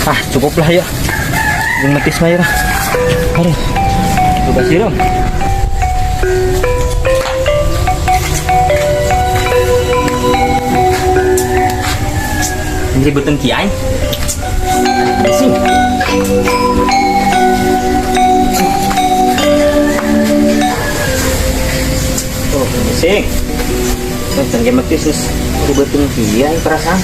Ah, cukup lah ya. Yang metis mah ya lah. Aduh. Coba siram. Ini beuteung kiai. Sing. Oh, sing. Eh, can ge metis geus beuteung kiai perasaan.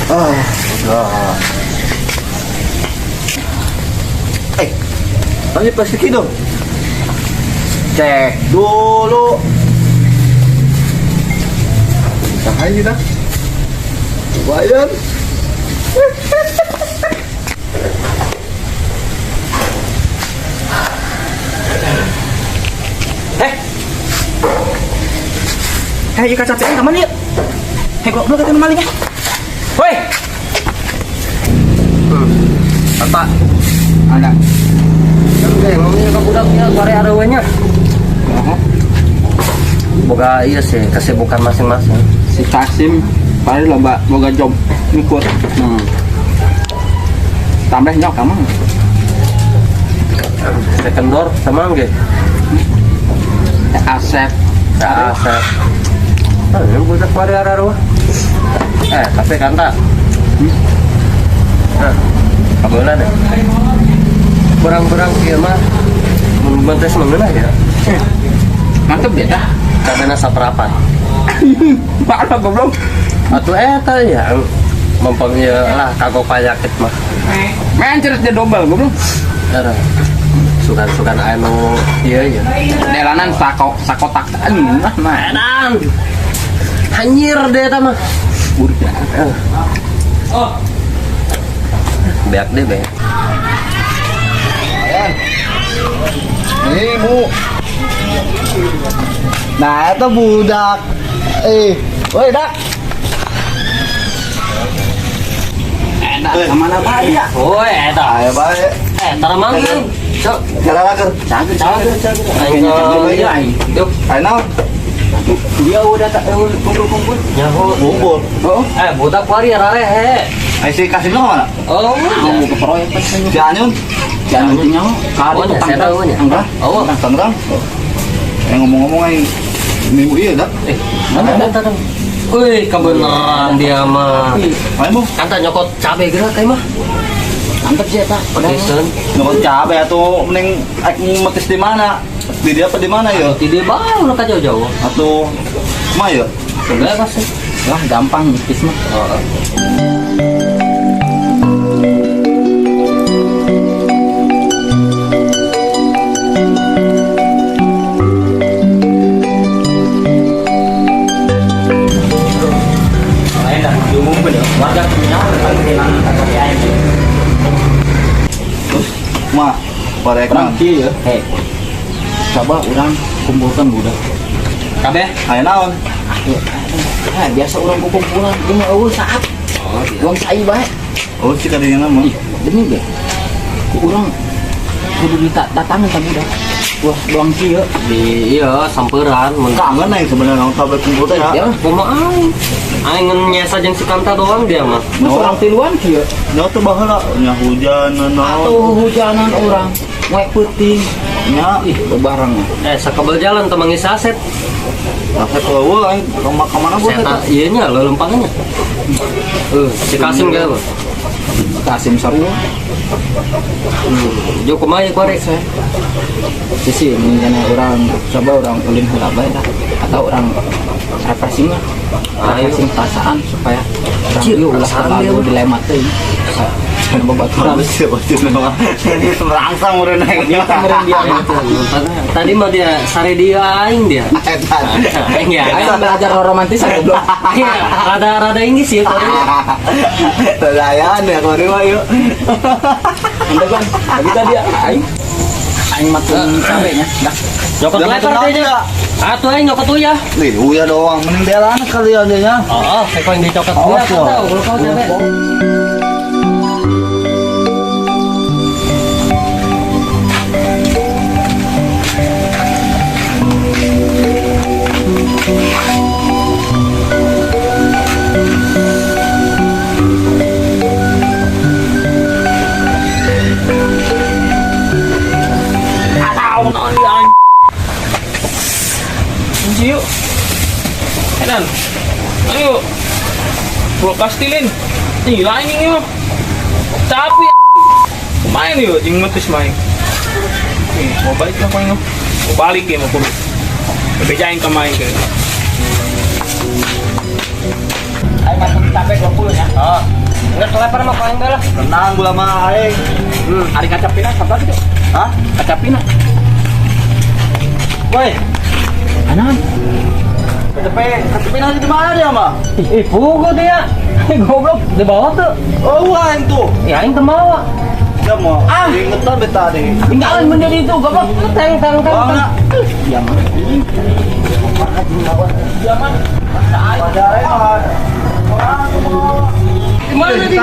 Ah, ah. Eh, lanjut plastik hidung. Cek dulu. Cahaya dah. Lumayan. Eh. Eh, ieu kacapean ka mana ieu? Hei, goblok eta maling ah. Woi. Apa? Ada. Oke, ngomongnya ke budaknya sore areunya. Boga iya sih, kesibukan masing-masing. Si Kasim paling loba boga job nyukur. Tambah nyok kamu. Second door sama nggih? Asep. Asep. Ah, ini budak pari areuh. Eh, tapi kan tak. Nah, kabeula deh. Berang-berang kieu mah mun bentes mengeunah ya. Mantep ya dah. Cabena saperapat. Parah goblok. Atuh eta ya mempeng ieu lah kagok panyakit mah. Main terus dia double goblok. Era. Sugan-sugan anu ieu ya. Delanan sako sakotak anjing lah mah. Edan. Hanyir deh eta mah. Udah. Beak deh beak. Lumayan. Nih, Bu. Nah, itu budak. Eh, woi, dak. Enak kemana bae ya? Woi, eta. Ayo bae. Eh, tara manggung. Cok. Cara laker. Cager cager. Aing Cager aing. Yuk, Ayo naon? Dia udah tak kumpul-kumpul. nyaho. Kumpul. Oh, Eh, budak kuari rarehe. Ayo si Kasim mana? Oh, mau ke proyek pas Si Anyun? Jangan nyaho. Kali Oh, nya, saya tahu nya. Enggak. Oh. Tangerang. Eh ngomong-ngomong aing minggu iya dak. Eh, mana ada? Wih, kebenaran dia mah. Ayo bu. Kan tak nyokot cabe gerak kayak mah. Mantep sih eta. Pedesen. Nyokot cabe atau mending aing metis di mana? Di dia apa di mana ya? Di dia bae ulah ka jauh-jauh. Atau mah ya? Sebelah pasti. Lah gampang metis mah. Heeh. Lain dah diumumkeun ya. Warga punya tentang kehilangan kacape aing. Terus mah parek Urang mah. kieu ya. Hei, Coba urang kumpulkan budak. kabeh. Ayo naon? Ah, biasa urang kukumpulan, ieu mah eueuh saat. Oh, iya. Uang sai bae. Oh si kadinya mah. Ih, demi ge. Ku urang kudu ditatangan ka budak. Wah, doang kieu. Di iya samperan mun Kangen aing sebenarnya naon kabeh kumpul teh ya. Ya, kumaha aing. Aing ngan nyesa jeung si Kanta doang dia mah. Mas urang tiluan kieu. Nyawa tuh baheula nya hujan naon. Atuh hujanan urang, moe peuting. Nya Ih, bebarang. Eh, sakabel jalan teu manggis Asep. Asep eueuh aing ka mana gua Saya tak ieu nya leulempangannya. Si Kasim gitu. Kasim sarua. Jo kumaha ya kuari? Saya sisi mendingan urang coba urang ulin heula bae lah atau urang refreshing lah. Ayo. Refreshing perasaan supaya urang Cir, ieu ulah perasaan terlalu dia mah. dilema teuing. Karena babaturan. Merangsang udah naik. Kemarin dia Tadi mah dia sare dia aing dia. Aing ya. Ayo belajar romantis ya goblok. Iya, rada-rada Inggris ya kuari. Dayaan ya kemarin mah yuk. Anda kan, tadi tadi aing aing makin capeknya. Dah. Nyokot Jangan leper kenal dia. tidak. Atuh aing nyokot tuh ya. Nih, uya doang. Mending dia anak kali ya dia nya. Oh, saya kau yang dicokot Awas gua ya. tahu kalau kau capek. Kunci yuk. Edan. Ayo. Kulkas tilin. Ih, lain ini mah. Capek. Main yuk, jeung metis main. Nih, mau balik lah paling. Mau balik ya mau kudu. Bejain ke main ke. Aing makin capek 20 ya. Oh. Enggak keleper mah paling lah. Tenang gula mah aing. Ari kacapina sabar gitu. Hah? Kacapina. Woi, Anan. KTP, KTP nanti di mana dia mah? Ih, pugu dia. Goblok di bawah tuh. Oh, wah itu. Ya aing temawa. Dia mau. Ah, ingetan beta nih. Tinggalin benda itu goblok. Teng teng teng. Wah, nak. Iya mah. Padahal mah. Mana dia?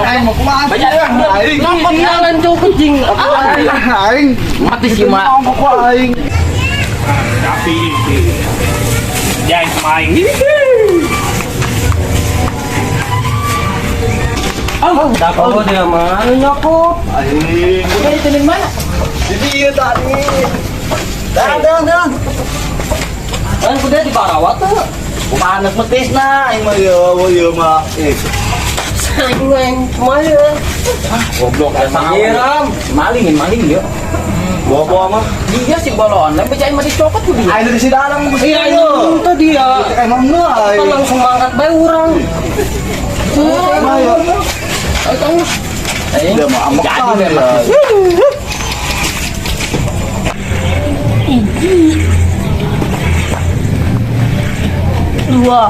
Aing mau kumaha? Banyak. Aing. Tinggalan cokot jing. Aing. Mati sih mah. Ngomong kok aing. Capek. Bejain ke main. Oh, dah kau dia mana nyokot? Aing. Udah ditunin mana? Jadi iya tadi. Dan dan dan. Kan kuda di Barawat tuh. Kumaha anak metis na aing mah yo yo mah. Eh, Aing aing kumaha? Goblok asa Nyiram. Malingin maling yo. bawa-bawa mah. Dia si bolon, lain bejain mah dicokot ku dia. Aing dari si dalam mesti Iya, itu dia. Emang nu Kan aing. langsung mangkat bae urang. Mah yo. Aing Dia mah ambek Jadi kan, memang. ya. Hiji. Dua.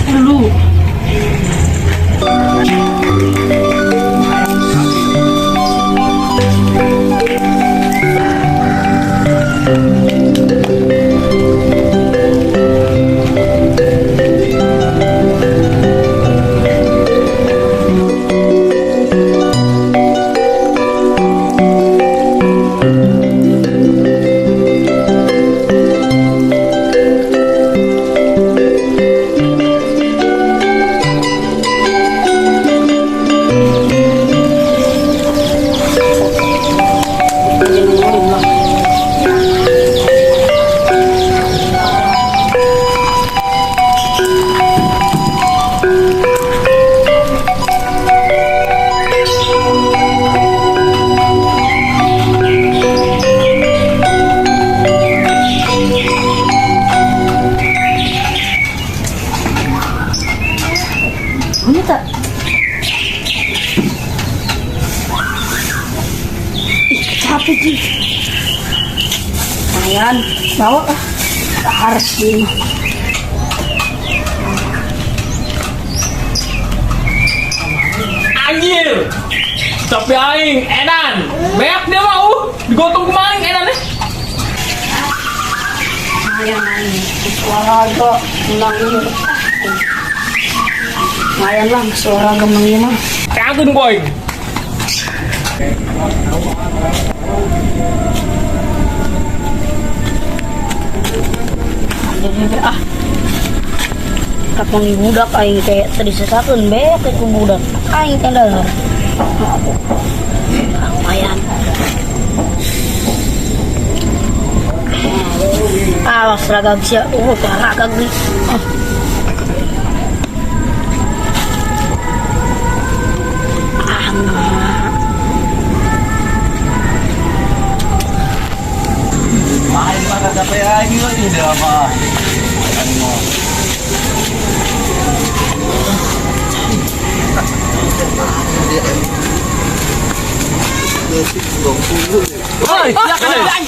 Dulu. Ini tak. Ih, capek sih. Lumayan, bawa ah. Harus ini. Anjir. Capek aing, edan. Beak dia mah digotong kemarin edan eh. Lumayan aing. Olahraga, menang ini. Lumayan lah, olahraga menang ini mah. Kagum boy. Jadi ah. Kapan budak aing teh tadi sesatun beak ku budak. Aing teh dahar. Lumayan. Awas ragag siya. Oh, ragag ni. Ah. Dia mah. Anu. Oi, ya kan.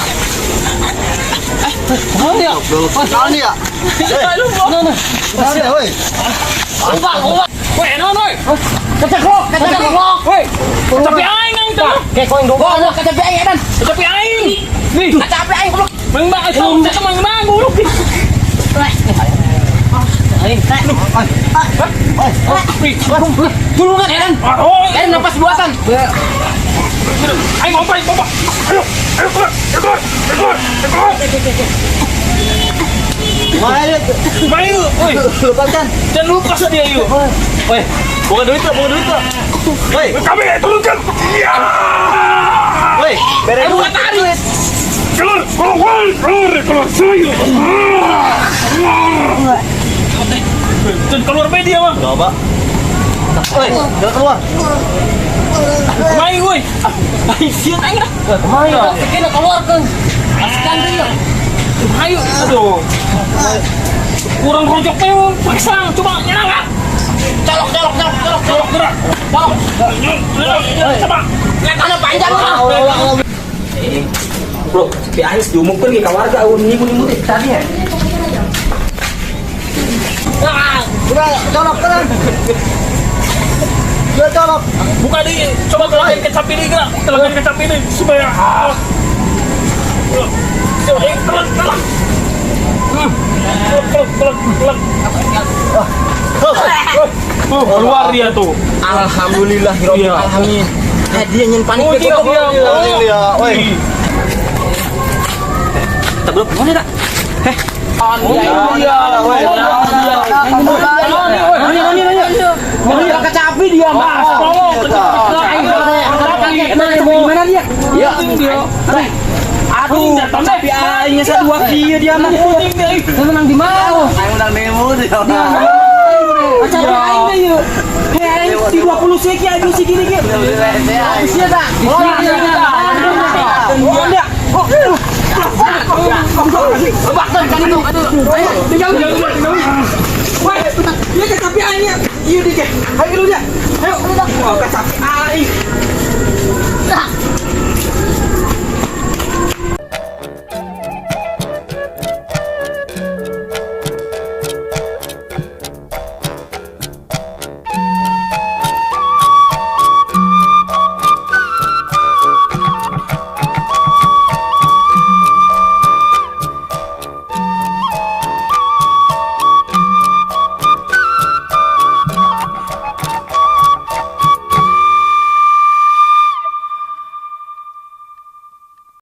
Naon ya? Naon ya, woi? Woi, naon oi? Kacaklok, kacaklok. Woi, tapi aing ang tah. Kayak koin goblok, kacapi aing edan. Tapi aing. Nih, Kacapi aing goblok. mang bang, itu mang bang goblok. Tulungan Edan. Oh, Edan napas buatan. aing ngomong, ngomong. Ayo, ayo keluar, ayo keluar, ayo keluar, ayo keluar. Mana? Main, woi. Lepaskan. Jangan lupa dia yuk. Woi, bukan duit lah, bukan duit lah. Woi, Kami turunkan. Ya. woi, bere Bukan duit. tarik. Keluar, keluar, keluar, keluar saya. Dan keluar media mah. Coba. Woi, jangan keluar. Main woi. Aing sieun aing dah. Kemana? Kena keluarkan. Askan dia. Ayo, aduh. Kurang rojok teh paksa, coba nyerang ah. Colok, colok, colok, colok. Colok gerak. Colok. Nyerang, nyerang, coba. Tanah panjang ah. Bro, si aing diumumkeun ke ka warga eueuh nimu-nimu teh tadi ya. Udah, colok terang. Udah colok. Buka di, coba telakan kecap ini gerak. Telakan kecap ini supaya ah. Coba, telan, telan. Telak, telak, telak, telak. Oh, keluar dia tuh. Alhamdulillah Iya. alamin. Eh dia nyen panik Oh, dia, dia, Iya, iya, woi. Tak bro, mana tak? Oh, iya. Woi. Nanya kecapi dia mas. Tolong, Gimana dia? Ya, Aduh, tapi aingnya dua kia dia mah. Menang di mana? Aing menang demo dia. Kecapi aing deh yuk. Hei, aing di 20 seki aing si gini gitu. Bisa tak? Oh, enggak. Oh. Tinggal Woi, dia kecapi aingnya. Iya dia. Ayo lu dia. Ayo. Wah, kecapi aing.